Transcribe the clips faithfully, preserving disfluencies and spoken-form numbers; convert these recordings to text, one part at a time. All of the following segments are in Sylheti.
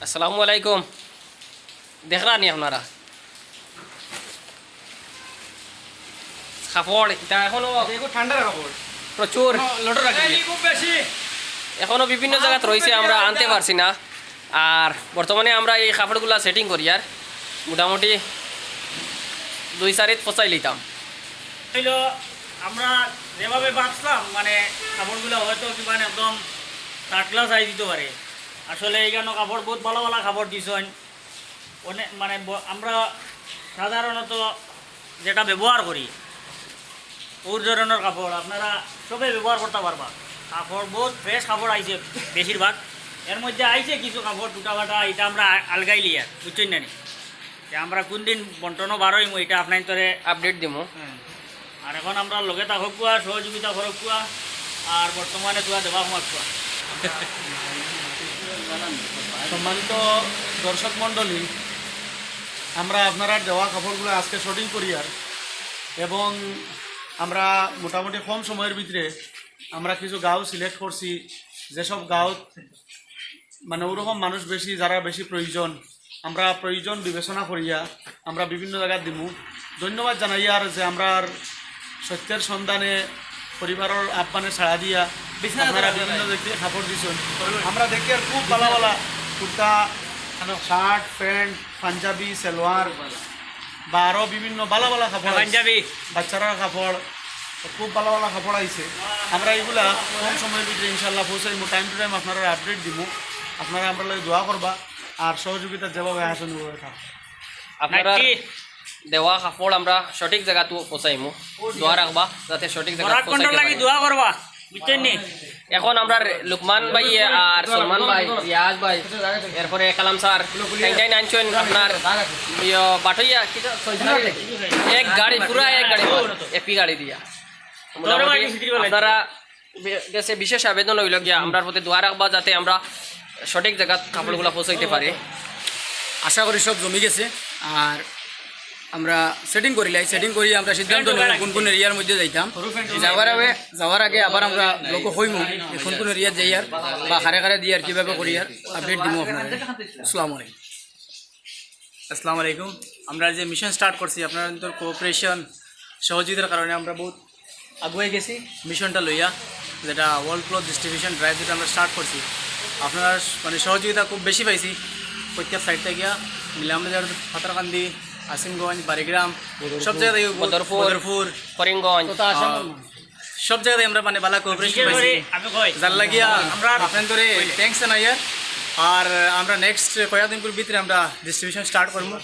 আসসালামু আলাইকুম। দেখরা নি আপনারা কাপড়, ইটা এখনো দেখো, ঠান্ডার কাপড়। প্রচুর। কোনো লটর রাখি এই খুব বেশি। এখনো বিভিন্ন জায়গাত রইছে, আমরা আনতে পারছি না। আর বর্তমানে আমরা এই কাপড়গুলা সেটিং করিয়ার মোটামুটি দুই চারিত পচাই লিতাম। হইলো, আমরা যেভাবে ভাবছিলাম, মানে, কাপড়গুলা হয়তো কি, মানে, একদম থার্ড ক্লাস আই দিতে পারে। আসলে এইখানো কাপড়, বহুত ভালা ভালা কাপড় দিছইন। অনেক, মানে, ব-, আমরা সাধারণত যেটা ব্যবহার করি, ওর ধরনের কাপড় আপনারা সবে ব্যবহার করতে পারবা। কাপড় বহুত ফ্রেশ কাপড় আইছে বেশিরভাগ। এর মধ্যে আইছে কিছু কাপড় টুটাফাটা, এটা আমরা আ-, আলগাই লিয়ার, বুঝছইন না নি? যে আমরা কোন দিন বন্টনও বারোইমু, এটা আপনাইন্তরে আপডেট দিমু। হ্যাঁ। আর এখন আমরা লগে থাকউক্কা, সহযোগিতা করউক্কা, আর বর্তমানে তুয়া দেওয়া কমাউক্কা। সম্মানিত দর্শক মণ্ডলী, আমরা আপনারার দেওয়া কাপড়গুলা আজকে শুটিং করিয়ার, এবং আমরা মোটামুটি কম সময়ের ভিতরে আমরা কিছু গাঁও সিলেক্ট করছি, যেসব গাঁও মানে ওরকম মানুষ বেশি, যারা বেশি প্রয়োজন, আমরা প্রয়োজন বিবেচনা করিয়া আমরা বিভিন্ন জায়গাত দিমু। ধন্যবাদ জানাইয়ার যে আমরার সত্যের সন্ধানে পরিবারর আহ্বানে সাড়া দিয়া আপনারা বিভিন্ন ব্যক্তি কাপড় দিছইন। আমরা দেখিয়ার খুব ভালা ভালা কুর্তা, শার্ট, প্যান্ট, পাঞ্জাবি, সালোয়ার বা আরও বিভিন্ন ভালা ভালা কাপড় আইছে। পাঞ্জাবি। বাচ্চারার কাপড়, খুব ভালা ভালা কাপড় আইছে। আমরা এগুলা কম সময়ের ভিতরে ইনশাআল্লাহ পৌঁছাইমু, টাইম টু টাইম আপনারারে আপডেট দিমু। আপনারা আমরার লাগি দোয়া করবা, আর সহযোগিতা যেভাবে আছেন ওভাবে থাকবা। আপনারা নাইটি। দেওয়া কাপড় আমরা সঠিক জায়গাত পৌঁছাইমু, দোয়া রাখবা যাতে সঠিক জায়গাত পৌঁছাইতে পারি। দোয়া করবা, বুঝছইন নি? এখন আমরা লুকমান ভাই আর সলমান ভাই, রিয়াজ ভাই, এরপরে কালাম স্যার, তিনটাই নাইনছইন আপনার ইয়ো, বাটইয়া, এক গাড়ি, পুরা এক গাড়ি মাল, এপি গাড়ি দিয়া। মোটামুটি আপনারা বে-, গেছে বিশেষ আবেদন অইলো গিয়া, আমরার প্রতি দোয়া রাখবা যাতে আমরা সঠিক জায়গাত কাপড়গুলা পৌঁছাইতে পারি। আশা করি সব জমি গেছে। আর আমরা সেটিং করিলাই, সেটিং করি আমরা সিদ্ধান্ত নেব কোন কোন এরিয়ার মধ্যে যাইতাম। যাওয়ার আগে, যাওয়ার আগে আবার আমরা ব্লগো কইমু যে কোন কোন এরিয়াত যাইয়ার বা কারে কারে দিয়ার, কিভাবে করিয়ার, আপডেট দিমু আপনারে। আসসালামু আলাইকুম। আসসালামু আলাইকুম। আমরা যে মিশন স্টার্ট করছি, আপনারার কোঅপারেশন, সহযোগিতার কারণে আমরা বহুত আগুয়াই গেছি মিশনটা লইয়া, যেটা ওয়ার্ল্ড ক্লথ ডিস্ট্রিবিউশন ড্রাইভ যেটা আমরা স্টার্ট করছি। আপনারার মানে সহযোগিতা খুব বেশি পাইছি প্রত্যেক সাইড থাকিয়া, নিলামবাজার, পাথারকান্দি, আসিমগঞ্জ, বাড়িগ্রাম, সব জায়গা থেকে, বদরপুর, বদরপুর, করিমগঞ্জ। সব জায়গাতে আমরা মানে ভালা কোঅপারেশন পাইছি। যার লাগিয়া আমরা আপনাইন্তরে থ্যাঙ্কস জানাইয়ার। আর আমরা নেক্সট কয়েকদিনর ভিতরে আমরা ডিস্ট্রিবিউশন স্টার্ট করমু,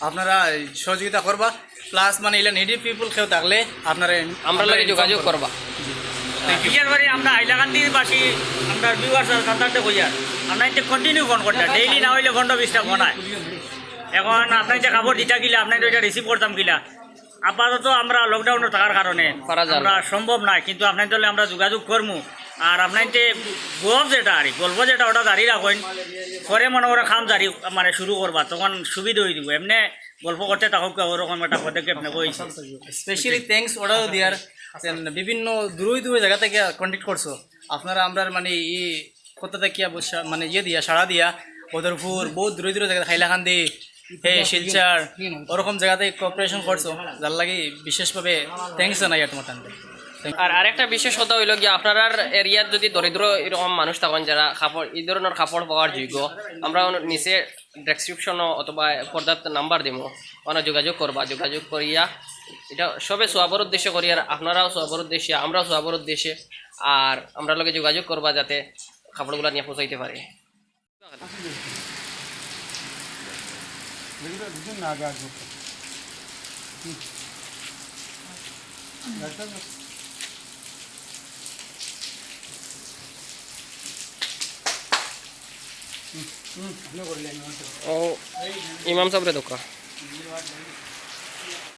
আপনারা সহযোগিতা করবা। প্লাস মানে ইলা নিডি পিপল কেউ থাকলে আপনারা আমরার লগে যোগাযোগ করবা। বিশেষ করি আমরা হাইলাকান্দিবাসী, আমরা ভিউয়ার্স আর কাতারতে কইয়ার, আপনাইন্তে কন্টিনিউ ফোন করতা, ডেইলি না অইলে পনেরো বিশটা ফোন আয়। এখন আপনাইন্তে কাপড় দিতা কিলা, আপনাইন্তে ওইটা রিসিভ করতাম কিলা, আপাতত আমরা লকডাউনো থাকার কারণে পারা যায় না। আমরা সম্ভব নায়, কিন্তু আপনাইন্তর লগে আমরা যোগাযোগ করমু। আর আপনাইন্তে গল্প যেটা আর কি, গল্প যেটা ওটা জারি রাখইন, পরে মনে করো কাম জারি মানে শুরু করবা, তখন সুবিধা অই দিব। এমনে গল্প করতে থাকউক্কা, ওরকম একটা পদক্ষেপ নেব অইছে। স্পেশালি থ্যাঙ্কস ওটাও দিয়ার, যেন বিভিন্ন দূরই দূরই জায়গা থেকে কন্ট্যাক্ট করছো। আপনারা আমরার মানে এই কথা থাকিয়া বসা-, মানে ইয়ে দিয়া, সাড়া দিয়া, বদরপুর, বহুত দূরে দূরে জায়গা, হাইলাকান্দি, হে, শিলচর, ওরকম জায়গাতে কোঅপারেশন করছো, যার লাগি বিশেষভাবে থ্যাঙ্কস জানাই আর তোমার তানতে। আর আরেকটা বিশেষ কথা অইলো গিয়া, আপনারার এরিয়াত যদি দরিদ্র এরকম মানুষ থাকইন যারা কাপড়, এই ধরনের কাপড় পাওয়ার যোগ্য, আমরা নিচে ডেসক্রিপশনো অথবা পর্দাত নাম্বার দিমু, ওখানে যোগাযোগ করবা, যোগাযোগ করিয়া এটা সবে সওয়াবর উদ্দেশ্যে করি, আর আপনারাও সওয়াবর উদ্দেশ্যে, আমরাও সওয়াবর উদ্দেশ্যে, আর আমরার লগে যোগাযোগ করবা যাতে কাপড়গুলা নিয়া পৌঁছাইতে পারি। ও, ইমাম সাবরে দোকা।